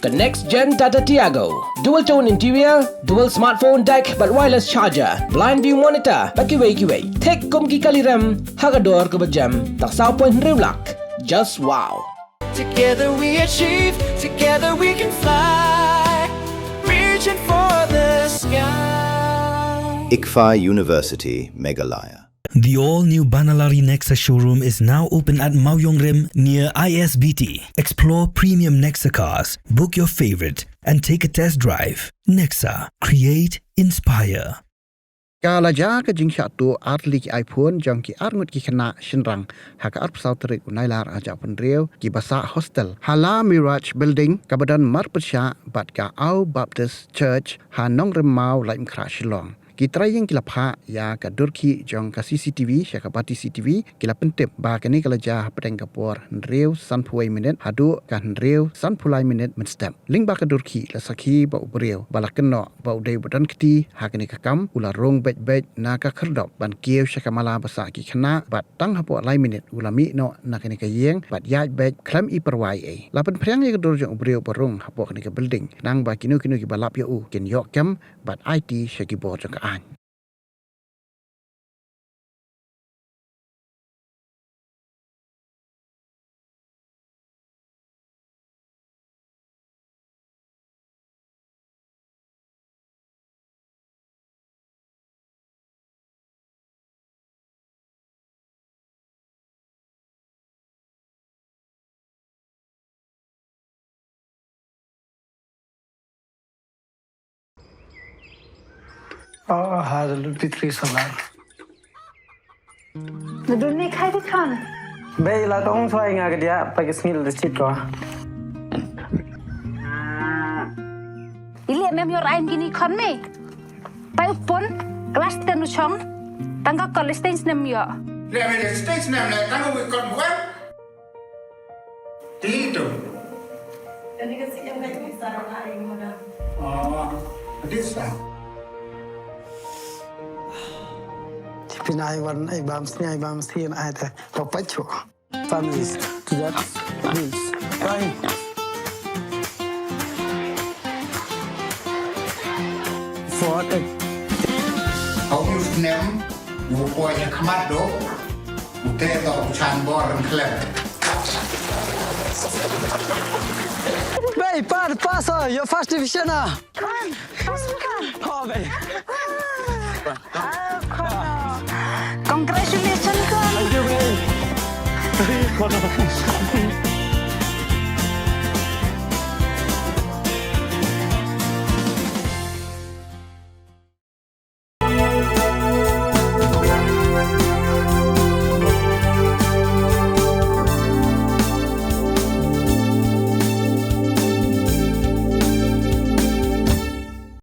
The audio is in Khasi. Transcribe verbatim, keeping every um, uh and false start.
The next gen Tata Tiago. Dual tone interior, dual smartphone deck bad wireless charger, blind view monitor bad kiwei kiwei. Thik kum ki kali rem ha ka dor kaba jem, tang saw point hynriew lak. Just wow. Together we achieve, together we can fly, reaching for the sky. ICFAI University, Meghalaya. The all-new Banalari Nexa showroom is now open at Mawiong Rim near I S B T. Explore premium Nexa cars, book your favorite, and take a test drive. Nexa, create, inspire. Ka la jia ka jingshah tuh ar tylli ki iPhone jong ki ar ngut ki khynnah shynrang ha ka arphew saw tarik u Nailar arhajar arphew hynriew, kiba sah hostel ha la Mirage Building kaba don marpyrshah bad ka Ao Baptist Church ha Nongrim Maw, Laitumkhrah, Shillong. Ki trai ïing ki la phah ïa ka dur khih jong ka C C T V sha ka bati C C T V, ki la pyntip ba kane ka la jia hapdeng ka por hynriew sanphew wei minit haduh ka hynriew sanphew lai minit mynstep. Lyngba ka dur khih la sakhi ba u briew ba la kynnoh ba u dei ba don kti ha kane ka kam u la rung beit beit na ka khyrdop ban kiew sha ka mala ba sah ki khynnah, bad tang hapoh lai minit u la mih noh na kane ka ïing bad ïaid beit khlem i pyrwa ei ei. La pynphriang ïa ka dur jong u briew ba rung hapoh kane ka building, khnang ba kino kino kiba lap ïa u kin ïoh kem bad aiti sha ki bor jong ka aiñ. Oh, hallelujah, Petri sabar. Nadun ni khai di khan. Bei la tong suai nga kedia pagi sngi la sit ko. Ili mem yor ain gini khan me. Pai utpon, class ten u chong, tang ka college stage nem ïoh. Le me stage nem le tang ka wi kon buan. Ti tu. Kani ka si yang kai ni sarang ai mo da. Oh, this time. Tipin ai wan ai bam sni ai bam sni ai ta. Papacho. Families to that bills. Fine. For the Hau yu snem, yu poi yu khmat do, u te do u chan bor ren khlem. Bei, par, pass, uh, your first division, ah. Come on, come on. Oh, bei. Oh, come on. Congratulations, come on. Thank you, bei.